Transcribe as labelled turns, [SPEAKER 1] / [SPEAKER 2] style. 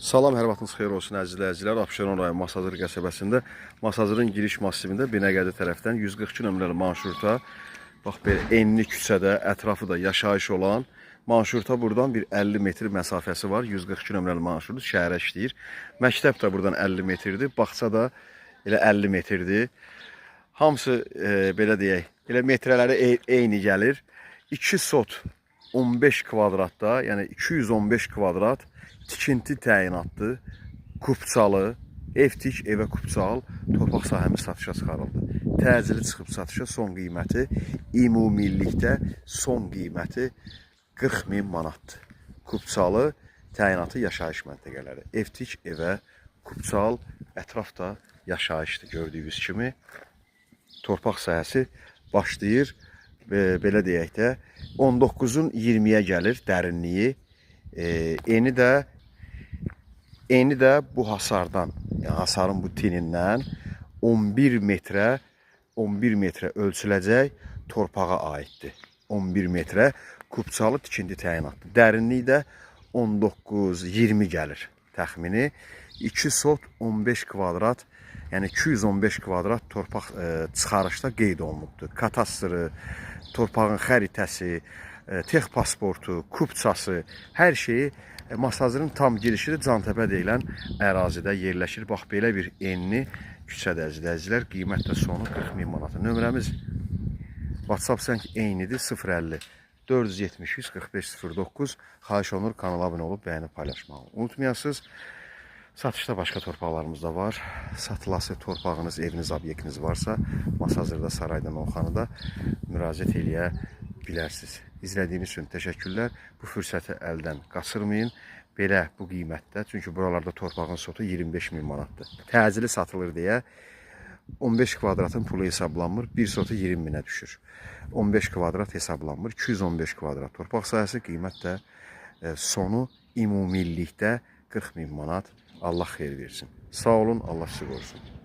[SPEAKER 1] Salam, hər vaxtınız xeyir olsun əziz izləyicilər. Abşeron rayon Masazır qəsəbəsində Masazırın giriş massivində Binəqədi tərəfdən 142 nömrəli marşruta bax belə enli küçədə, ətrafı da yaşayış olan marşruta buradan bir 50 metr məsafəsi var. 142 nömrəli marşrut şəhərə işləyir. Məktəb də buradan 50 metrdir, bağça da elə 50 metrdir. Hamısı belə deyək, elə metrələri eyni gəlir. 2 sot 15 kvadratda, yəni 215 kvadrat tikinti təyinatlı, kupçalı, ev tik, evə kupçal torpaq sahəmiz satışa çıxarıldı. Təcili çıxıb satışa, son qiyməti ümumilikdə son qiyməti 40 min manatdır. Kupçalı təyinatı yaşayış məntəqələri. Ev tik, evə kupçal, ətrafda yaşayışdır gördüyünüz kimi. Torpaq sahəsi başlayır belə deyək də 19-un 20-yə gəlir dərinliyi. Eni də bu hasardan, yəni hasarın bu tinindən 11 metrə 11 metrə ölçüləcək torpağa aiddir. 11 metrə kupçalı tikinti təyinatlı. Dərinliyi də 19-20 gəlir təxmini. 2 sot 15 kvadrat, yəni 215 kvadrat torpaq çıxarışda qeyd olunubdur. Katastrı, torpağın xəritəsi, tex pasportu, kupçası, hər şeyi Masazırın tam girişidir. Cantəpə deyilən ərazidə yerləşir. Bax belə bir enli küçədə əziz izləyicilər, qiymət də sonu 40 min manat. Nömrəmiz WhatsApp zəng eynidir, 050 470 145 09. Xahiş olunur kanala abunə olub bəyənib paylaşmağı unutmayasınız. Satışda başqa torpaqlarımız da var. Satılası torpağınız, eviniz, obyektiniz varsa Masazırda, Sarayda, Novxanıda müraciət eləyə bilərsiniz. İzlədiyiniz üçün təşəkkürlər. Bu fürsəti əldən qaçırmayın. Belə bu qiymətdə, çünki buralarda torpağın sotu 25 min manatdır. Təcili satılır deyə 15 kvadratın pulu hesablanmır. Bir sotu 20 minə düşür. 15 kvadrat hesablanmır. 215 kvadrat torpaq sahəsi, qiymət də sonu ümumilikdə 40 min manat. Allah xeyir versin. Sağ olun, Allah sizi qorusun.